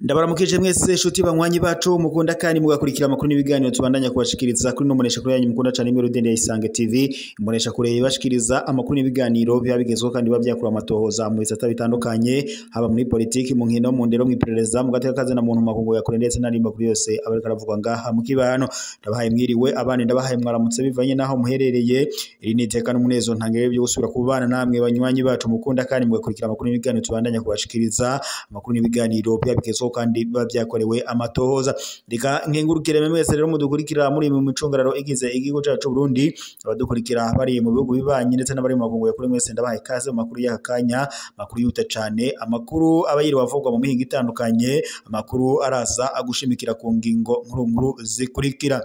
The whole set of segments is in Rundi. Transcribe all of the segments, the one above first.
Ndabaramukije mwese shuti banywanyi bacu mukunda kandi mugakurikira amakuru n'ibiganiro tubandanya kubashikiriza kuri no munesha kuri yanyu mukunda cyane imwe rudende ya Isange TV. Imbonesha kure ibashikiriza amakuru n'ibiganiro biba bigezweho kandi biba byakura amatohoza mu bisata bitandukanye, haba muri politiki, mu nkino, mu ndero, mu iperereza, mu gateka kaze na muntu makungu yakure ndetse n'andi makuru yose abariko aravugwa ngaha mu kibano. Ndabahaye mwiriwe abandi, ndabahaye mwaramutse bivanye naho muherereye. Iri ni iteka n'umunezero ntangere byo gusubira kubana namwe banywanyi bacu mukunda kandi mugakurikira amakuru n'ibiganiro tubandanya kubashikiriza, amakuru n'ibiganiro biba bigezweho kandi biba byakorewe amatohoza. Reka nkengurukire mwese rero mudukurikira muri mu micungararo igize igihugu cacu Burundi, abadukurikira bari mu bihugu bibanyi ndetse n'abari mu makungu ya kure, mwese ndabahaye ikaze mu makuru y'aka kanya, amakuru yihuta cane, amakuru aba yiriwe avugwa mu mihingo itandukanye, amakuru araza agushimikira ku ngingo nkuru nkuru zikurikira.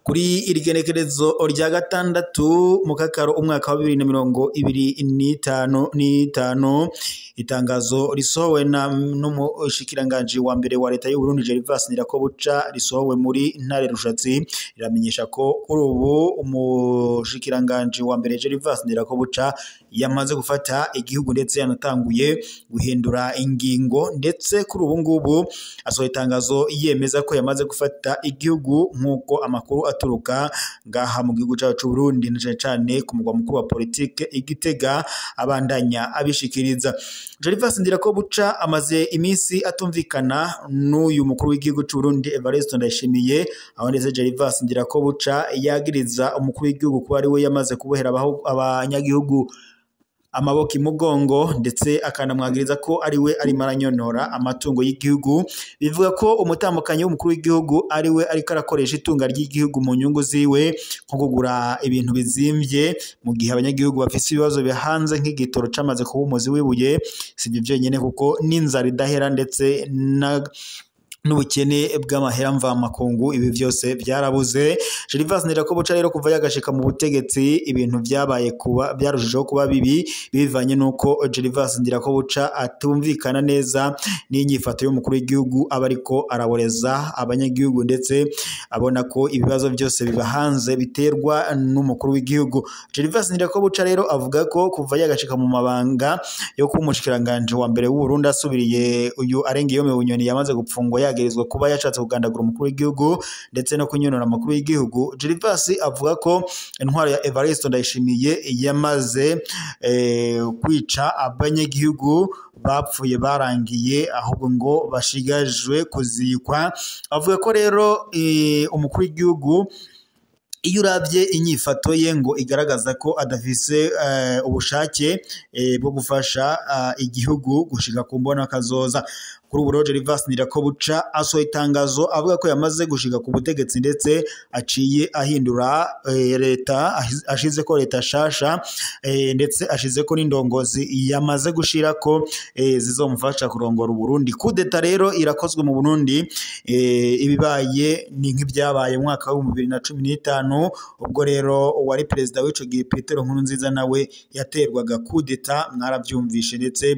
Kuri iri genekerezo rya gatandatu mu kakaro umwaka wa 2025, itangazo risohowe na n'umushikiranganji wa mbere wa leta y'u Burundi Gervas Ndirakobuca risohowe muri Ntare Rushatsi riramenyesha ko kuri ubu umushikiranganji wa mbere Gervas Ndirakobuca yamaze gufata igihugu ndetse yanatanguye guhindura ingingo, ndetse kuri ubu ngubu asohoye itangazo yemeza ko yamaze gufata igihugu nk'uko amakuru aturuka ngaha mu gihugu cyacu Burundi na cane cane ku mugwa mukuru wa politike Igitega abandanya abishikiriza. Gervas Ndirakobuca amaze iminsi atumvikana n'uyu mukuru w'igihugu cy'u Burundi Evariste Ndayishimiye, aho ndetse Gervas Ndirakobuca yagiriza umukuru w'igihugu kuba ari we yamaze kubohera abanyagihugu amaboko imugongo, ndetse akanamwagiriza ko ari we arimo aranyonora amatungo y'igihugu. Bivuga ko umutambukanyi w'umukuru w'igihugu ari we ariko arakoresha itunga ry'igihugu mu nyungu ziwe, nko kugura ibintu bizimvye mu gihe abanyagihugu bafise ibibazo bihanze nk'igitoro camaze kuba umuzi w'ibuye. Si ibyo vyenyene kuko n'inzara idahera ndetse na n'ubukene bw'amahera mvamakungu, ibi vyose byarabuze. Gervas Ndirakobuca rero kuva yagashika mu butegetsi ibintu vyabaye kuba byarushijeho kuba bibi, bivanye nuko Gervas Ndirakobuca atumvikana neza n'inyifato y'umukuru w'igihugu aba ariko araboreza abanyagihugu, ndetse abona ko ibibazo byose bibahanze biterwa n'umukuru w'igihugu. Gervas Ndirakobuca rero avuga ko kuva yagashika mu mabanga yo kuba umushikiranganje wa mbere w'u Burundi asubiriye uyu Arengiyome Bunyoni yamaze gupfungwa yagerezwa kuba yashatse kugandagura umukuru w'igihugu ndetse no kunyonora amakuru y'igihugu. Gervas avuga ko intwaro ya Evariste Ndayishimiye yamaze kwica abanyagihugu bapfuye barangiye, ahubwo ngo bashigajwe kuzikwa. Avuga ko rero umukuru w'igihugu iyo uravye inyifato ye ngo igaragaza ko adafise ubushake bwo gufasha igihugu gushika ku mbona kazoza. Kuri ubu Gervas Ndirakobuca asohoye itangazo avuga ko yamaze gushika ku butegetsi ndetse aciye ahindura leta, ashize ko leta shasha, ndetse ashize ko n'indongozi yamaze gushira ko zizomufasha kurongora Burundi. Kudeta rero irakozwe mu Burundi, ibibaye ni nk'ibyabaye mu mwaka wa 2015, ubwo rero uwari perezida w'ico gihe Petero Nkurunziza nawe yaterwaga kudeta, mwaravyumvishe, ndetse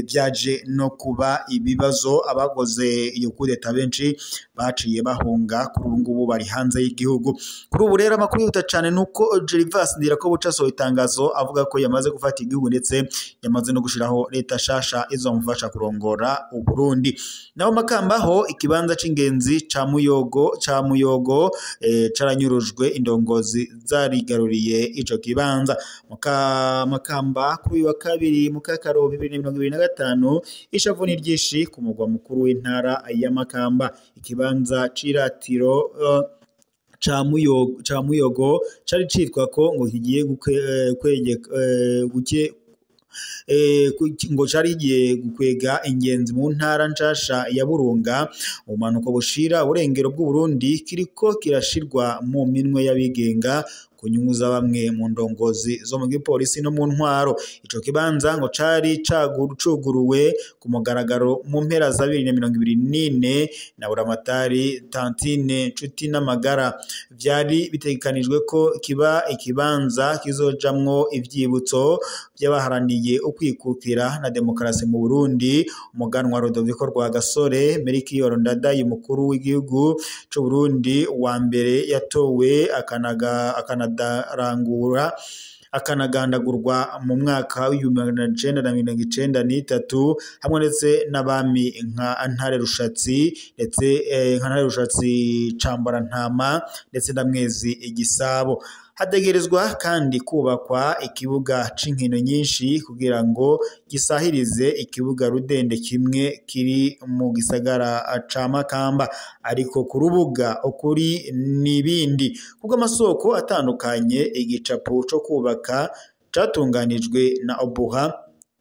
byaje no kuba ibibazo. Abakoze iyo kudeta benshi baciye bahunga, kuri ubu ngubu bari hanze y'igihugu. Kuri ubu rero amakuru yihuta cane nuko Gervas Ndirakobuca asohoye itangazo avuga ko yamaze gufata igihugu ndetse yamaze no gushiraho leta shasha izomufasha kurongora Uburundi. Naho Makambaho ikibanza c'ingenzi ca Muyogo caranyurujwe, indongozi zarigaruriye ico kibanza. Makamba kuri uyu wa kabiri mu kakaro 2025, ishavu ni ryinshi ku mugwa mukuru w'intara ya Makamba. Ikibanza c'iratiro ca Muyogo cari citwa ko ngo kigiye ngo cari kigiye gukwega ingenzi mu ntara nshasha ya Burunga, ubumanuko bushira uburengero bw'u Burundi, kiriko kirashirwa mu minwe y'abigenga ku nyungu za bamwe mu ndongozi zo mu gipolisi no mu ntwaro. Ico kibanza ngo cari cuguruwe ku mugaragaro mu mpera za 2024 na Buramatari Tantine Nshuti n'Amagara. Vyari bitegekanijwe ko kiba ikibanza kizojamwo ivyibutso by'abaharaniye ukwikukira na demokarasi mu Burundi. Umuganwa Rudoviko Rwagasore, Melchior Ndadaye umukuru w'igihugu c'u Burundi wa mbere yatowe akana akanarangura akanagandagurwa mu mwaka w'1993, hamwe ndetse n'abami nka Ntare Rushatsi ndetse nka Ntare Rushatsi Cambarantama ndetse na Mwezi Igisabo. Hategerezwa kandi kubakwa ikibuga c'inkino nyinshi kugira ngo gisahirize ikibuga rudende kimwe kiri mu gisagara ca Makamba, ariko ku rubuga ukuri n'ibindi. Kubw'amasoko atandukanye, igicapo co kubaka catunganijwe na Obuha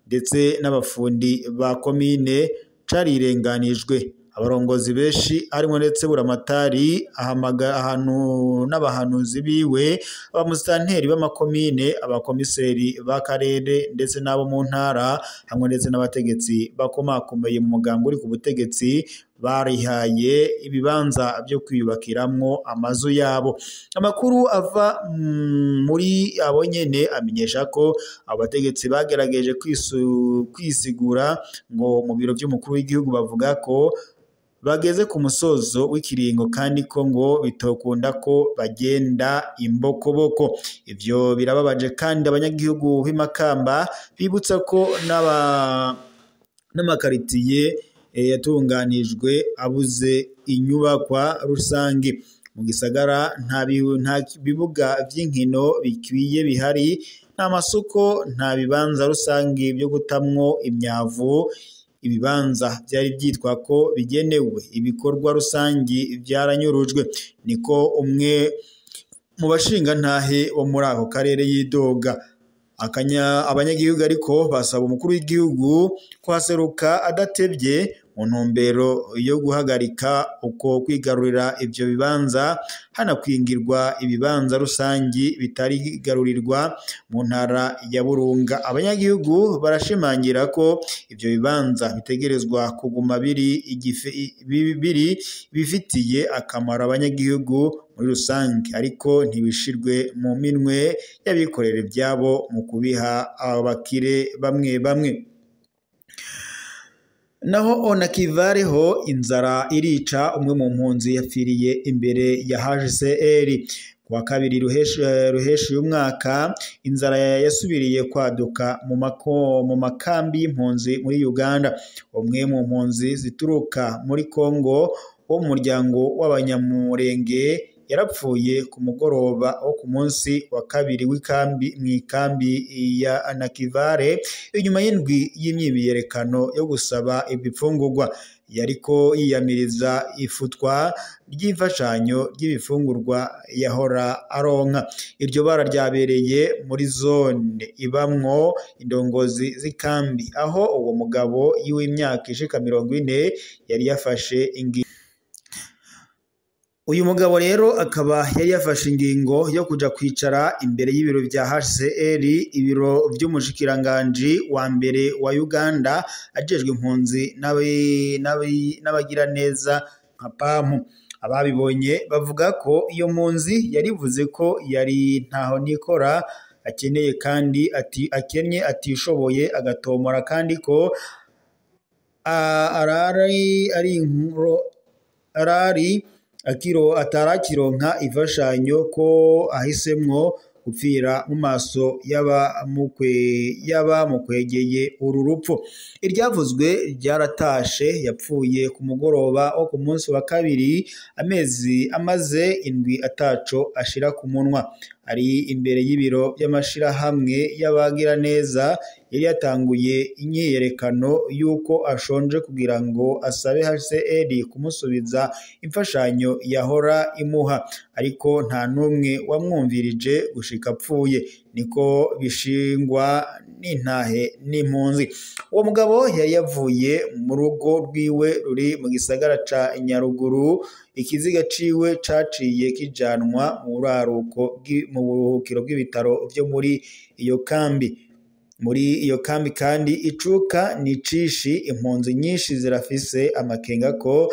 ndetse n'abafundi ba komine carirenganijwe. Abarongozi benshi harimwo ndetse Buramatari ahantu n'abahanuzi biwe, abamusitanteri b'amakomine, abakomiseri b'akarere ndetse n'abo mu ntara, hamwe ndetse n'abategetsi bakomakomeye mu mugambi uri ku butegetsi, barihaye ibibanza byo kwiyubakiramwo amazu yabo. Amakuru ava muri abo nyene amenyesha ko abategetsi bagerageje kwisigura ngo mu biro vy'umukuru w'igihugu bavuga ko bageze ku musozo w'ikiringo kandi ko ngo bitokunda ko bagenda imbokoboko. Ivyo birababaje kandi abanyagihugu b'iMakamba bibutsa ko n'amakaritiye yatunganijwe abuze inyubakwa rusange. Mu gisagara nta bibuga vy'inkino bikwiye bihari, nta masoko, nta bibanza rusange vyo gutamwo imyavu. Ibibanza vyari vyitwa ko bigenewe ibikorwa rusangi vyaranyurujwe, niko umwe mu bashingantahe bo muri ako karere yidoga. Abanyagihugu ariko basaba umukuru w'igihugu kuhaseruka adatevye mu ntumbero yo guhagarika uko kwigarurira ivyo bibanza, hanakwingirwa ibibanza rusangi bitarigarurirwa mu ntara ya Burunga. Abanyagihugu barashimangira ko ivyo bibanza bitegerezwa kuguma biri bifitiye akamaro abanyagihugu muri rusange, ariko ntibishirwe mu minwe y'abikorera ivyabo mu kubiha abakire bamwe bamwe. Naho Onakivareho inzara irica, umwe mu mpunzi yapfiriye imbere ya HCR. Kuwa kabiri ruheshi y'umwaka, inzara yasubiriye kwaduka mu makambi y'impunzi muri Uganda. Umwe mu mpunzi zituruka muri Kongo wo mu muryango w'Abanyamurenge yarapfuye ku mugoroba wo ku munsi wa kabiri w'ikambi mw'ikambi ya Nakivale, inyuma y'indwi y'imyiyerekano yo gusaba ibifungurwa. Yariko yiyamiriza ifutwa ry'imfashanyo ry'ibifungurwa yahora aronka. Iryo bara ryabereye muri zone ibamwo indongozi z'ikambi, aho uwo mugabo w'imyaka ishika 40 yari yafashe ingingo. Uyu mugabo rero akaba yari yafashe ingingo yo kuja kwicara imbere y'ibiro vya HCR, ibiro vy'umushikiranganji wa mbere wa Uganda ajejwe impunzi n'abagiraneza nka PAM. Ababibonye bavuga ko iyo mpunzi yarivuze ko yari ntaho nikora akeneye kandi akennye atishoboye, agatomora kandi ko arari atarakironka imfashanyo, ko ahisemwo gupfira mu maso y'abamukwegeye uru rupfu. Iryavuzwe ryaratashe, yapfuye ku mugoroba wo ku munsi wa kabiri, amezi amaze indwi ataco ashira ku munwa. Ari imbere y'ibiro by'amashirahamwe y'abagiraneza yari yatanguye imyiyerekano y'uko ashonje kugira ngo asabe HCR kumusubiza imfashanyo yahora imuha, ariko nta n'umwe wamwumvirije gushika apfuye, niko bishingwa n'intahe n'impunzi. Uwo mugabo yari yavuye mu rugo rwiwe ruri mu gisagara ca Nyaruguru, ikiziga ciwe caciye kijanwa mu buraruko mu buruhukiro bw'ibitaro vyo muri iyo kambi. Muri iyo kambi kandi icuka ni cishi, impunzi nyinshi zirafise amakenga ko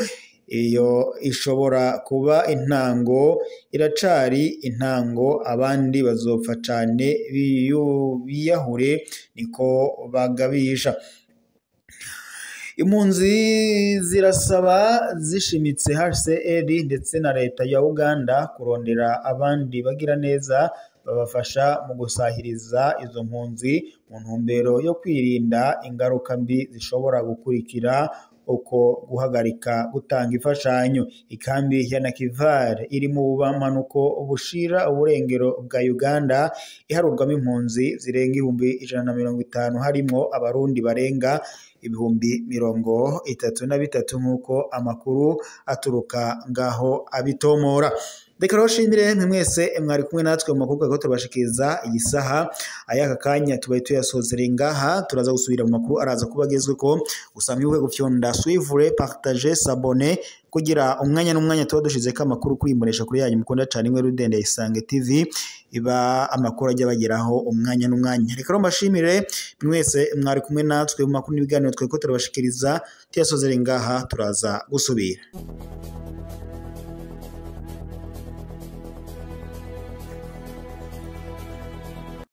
iyo ishobora kuba intango, iracari intango, abandi bazopfa cane biyahure, niko bagabisha. Impunzi zirasaba zishimitse HCR ndetse na leta ya Uganda kurondera abandi bagira neza Babafasha mu gusahiriza izo mpunzi mu ntumbero yo kwirinda ingaruka mbi zishobora gukurikira uko guhagarika gutanga imfashanyo. Ikambi ya Nakivale iri mu bumanuko bushira uburengero bwa Uganda iharurwamo impunzi zirenga 150,000 harimwo abarundi barenga 33,000 nk'uko amakuru aturuka ngaho abitomora. Reka rero nshimire mwese mwari kumwe natwe mu makuru ko turabashikiriza iyi saha ayaka kanya tubaye tuyasozera ngaha. Turaza gusubira mu makuru araza kuba agezweko, gusa mwibuke gufyonda suivre, partager, s'abonner kugira umwanya n'umwanya tuba dushizeko amakuru kuri imbonesha kuri yanyu mukunda cane imwe Rudende Isange TV iba amakuru ajya bageraho umwanya n'umwanya. Reka rero mbashimire mwese mwari kumwe natwe mu makuru n'ibiganiro tweko turabashikiriza tuyasozera ngaha, turaza gusubira.